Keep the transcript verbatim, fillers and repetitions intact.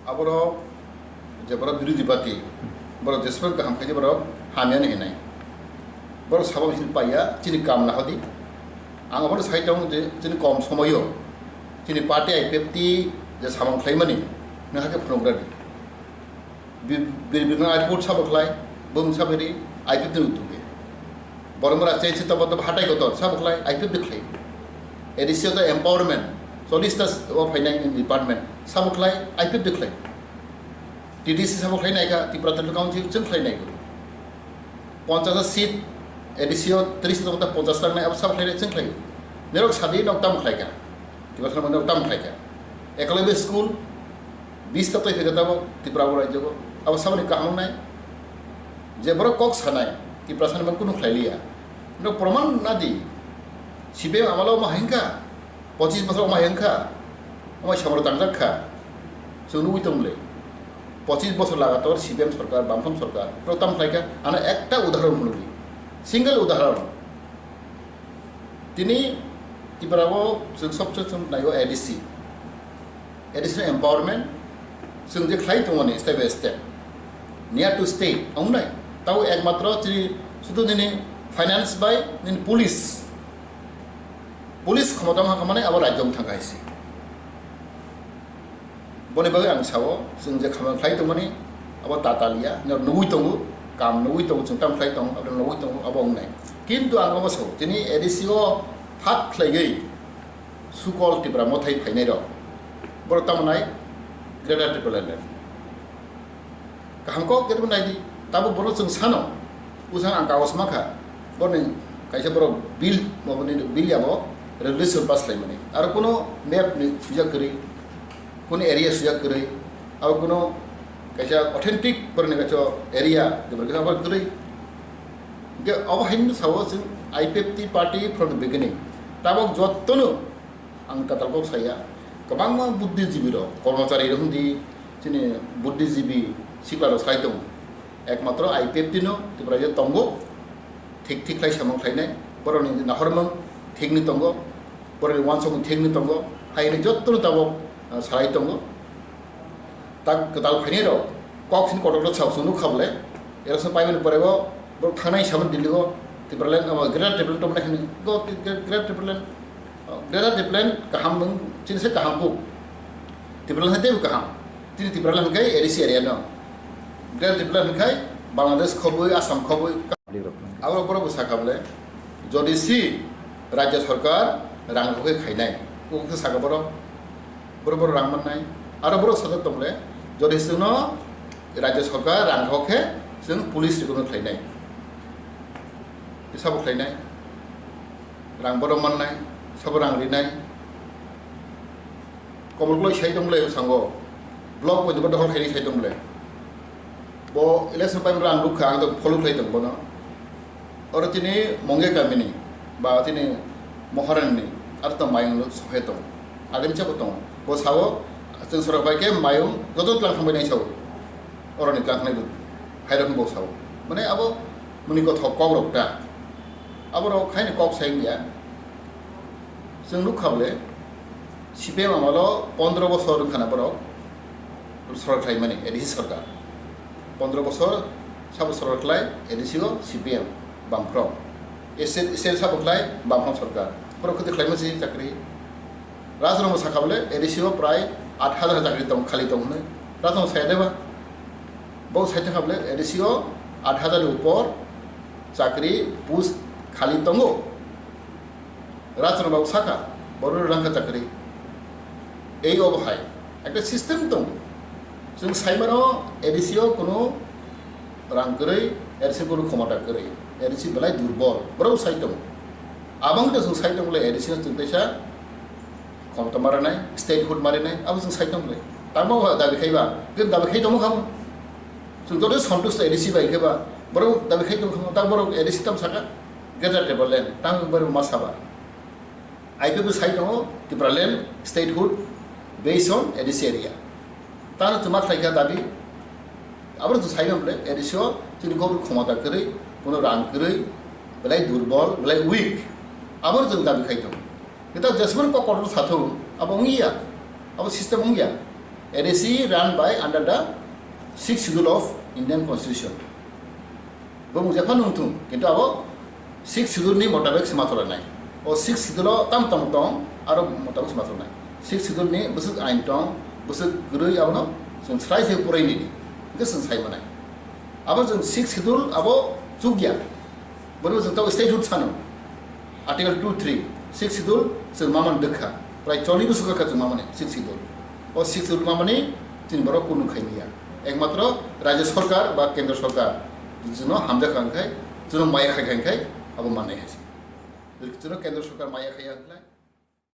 Aborok je borok birodhi party, borok jeswk kaham khaidi borok hamya ni hinai. Borok sabo bisin paiya chini kam na hodi. Ang abono sai tongo je chini kom somoyo chini party I P F T je samung khlaimani nang hake phunuk radi. Bi-, bir bir airport sabo khlai, bung sabiri I P F T ni utuge. Boromra chai chita boto hatai kotor sabo khlai I P F T khlai. A D C o to empowerment, chollish ta o phainai department sabo khlai I P F T khlai. T D C sabo khlai naikha, Tripura Council chwng khlai naikha. Ponchash seat A D C o tris ta ponchash ta nai abo sabo khlai chwng khlai. Nerok sadi nok tam khlai ka. Tripura nok tam khlai ka. Eklavya school bis ta twi phai ka tabo Tripura bo rajyo bo. Abo sabo ni kaham nai. Je borok kok sanai, Tripura sani man kunu khlai liya. Nok proman nadi. C P M amalo ma hingka. Pochis bosor wngma hai wngkha, wngma samro tangjak kha, chwng nugwi tong le. Pochis bosor lagator C P M sorkar, Bamfront sorkar, pro tam khlai kha, ano ekta udahoron phunukdi, single udahoron. Tini Tripura o chwng sobse chwng naio A D C, A D C no empowerment, chwng je khlai tongmani step by step, near to state, wngnai, tabo ekmatro chini sudu nini finance bai nini police, Police khomota wngkha khamani abo rajyo wng thangkha hai se. Boni bagwi ang sao, chwng je khamani khlai tongmani abo tataliya, nugwi tongo, kam nugwi tongo, chwng tam khlai tongo, abo nugwi tongo, abo wngnai. Kintu ang abo sao, tini A D C o phat khlaiwi sukol Tipra mothai phainai rok. Borok tamo nai Greater Tipraland. Kaham kok khe naidi, tabuk bono chwng sano, bwsang ang kagos mankha, boroni kaisa borok bill, boboni bill yabo resolution pass khlaimani. Aro kuno map ni sujak kwrwi, kuno area sujak kwrwi, aro kuno kaisa authentic boroni kaisa area, borok kaisa borok kwrwi. Hingke obo haino sao chwng I P F T party from the beginning. Tabuk jottono Ang tatal kok saya, kwbangma buddhijibi rok, kormochari rok hwndi chini buddhijibi sikla rok sai tongo. Ekmatro I P F T no Tripura o tongo, thik thik khlai samung khlainai, borokni nahormung thikni tongo, borokni uansukmung thikni tongo, haini jottoni tabuk, ah, salai tongo. Tak kwtal phainai rok kok sini kotor rok sao chwng nukha bole. Election paimani pore bo borok thangnai hisabe Delhi o Tipraland, abo Greater Tipraland tongmani hinwi go Greater Tipraland, Greater Tipraland kaham wng chini se kaham kuk. Tipraland hai teibo kaham. Tini Tipraland hwnkhe A D C area no. Greater Tipraland hwnkhe Bangladesh khobwi, Assam khobwi. Abo borok bo sakha bole, jodi si rajya sarkar rang rok khe khainai, kok khe sakha borok. Borok borok rang mannai. Aro borok sajak tong le, jodi chwngno rajya sarkar rang rok khe chwng police recruitment khlainai. Sabo khlainai. Rang borok mannai, sabo rang rinai. Komol kloi sai tong le sango. Block bo dohor khaini sai tong le. Bo election pai ang nukha, ang to follow khlai tong bono. Oro tini Mongge kamini ba tini Moharani ni aro to mayung sohe tong. Agini chabo tong. Bo sao chwng sorok bai khe mayung joto tlang thangbai nai sao. Oro ni tlang thangnai bo hai rok bo sao. Mane abo muni kothok kok rok ta. Abo rok khaini kok sai ya. Chwng nukha bole C P M amalo pondro bosor wngkha na borok sorkar khlaimani A D C sorkar. Pondro bosor sabo sorkar khlai A D C o C P M Bamfront. S L, S L sabo khlai Bamfront sorkar. Borok khe khlaima si chakri. Rajrong sakha bole A D C o prai aat hazar chakri tong khali tong hwnwi. Rajrong saya deba. Bo sai thangkha bole A D C o aat hazar ni upor chakri post khali tongo. Rajrong babu saka, borok rang ka chakri. Ei obo hai, ekta system tongo. Chwng saimano A D C o kuno rang kwrwi, A D C o kuno khomota kwrwi. A D C belai durbol, borok sai tongo. Abang to chwng sai tongo le A D C no chwng teisa khomota marinai, statehood marinai, abo chwng sai tongo le. Tamo dabi khaiba, khe dabi khai tongo khamo. Chwng joto santusto A D C bai khe ba, borok dabi khai tong khamo, ta borok A D C tam saka, Greater Tipraland, tang borok ma saba. I P F sai tongo, Tipraland, statehood, based on A D C area. Tano chwng ma khlai kha dabi, aboro chwng sai mable, A D C o chini kok khomota kwrwi, kuno rang kwrwi, belai durbol, belai weak. Aboro chwng dabi khai tongo. Kita jesmani kok kotor sathung, abo wngya, abo system wngya. A D C run by under the sixth schedule of Indian Constitution. Bo mung jephano wngthung, kintu abo sixth schedule ni motabek se ma chlanai. O sixth schedule o tam tong tong, aro motabek se ma chlanai. Sixth schedule ni bwswk ain tong, bwswk kwrwi, abono chwng srai se purai nini, hwnkhe chwng sai manai. Abo chwng sixth schedule abo chukya. Bono chwng tabuk statehood sano. Article two three, sixth schedule chwng mamani dwkha. Prai choli bwswk kha chwng mamani sixth schedule. O sixth schedule mamani chini borok kunu khaimiya. Ekmatro rajya sarkar ba kendra sarkar chwngno hamjakha hwnkhai, chwngno maya khaikha hwnkhai abo mannai hai se. Chwngno kendra sarkar maya khaiya hwnkhai.